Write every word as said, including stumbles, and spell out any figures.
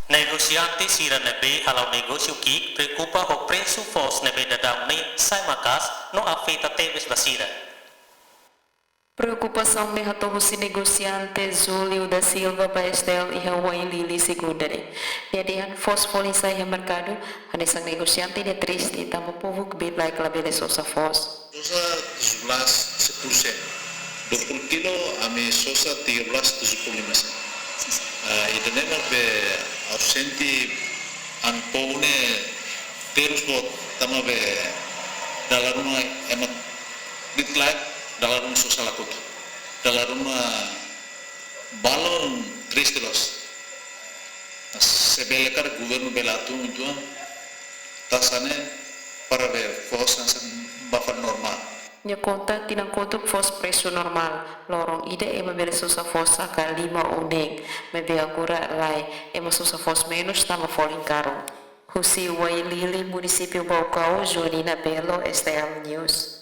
Negosiante sira ne'ebé hala'o negósiu ki'ik preokupa ho presu foos ne'ebé daudaun ne'e sai maka'as no afeta tebes ba sira. Preokupasaun ne'e hato'o husi negosiante Julio da Silva ba S T L iha Uailili, Segunda ne'e. Nia dehan foos folin sa'e iha merkadu, hanesan negosiante nia triste tanba povu kbiit-laek labele sosa foos. Sosa tujuh belas sepuluh sen. Dua puluh kilo, ami sosa tiga belas tujuh puluh lima sen. Ah, ida-ne'e mak be ausente an povu ne'e terus boot tanba be dala ruma ema kbiit-laek, dala ruma sosa la kotu. Dala ruma balun triste loos. Se bele karik governu bele atu uitoan taxa ne'e para be foos hanesan ba fali normál. Nia konta tinan kotuk foos presu normál, loron ida ema bele sosa foos saka lima ou neen, maibé agora lae, ema sosa foos menus tanba folin karun. Husi Uailili, munisípiu Baucau, Joanina Belo, S T L News.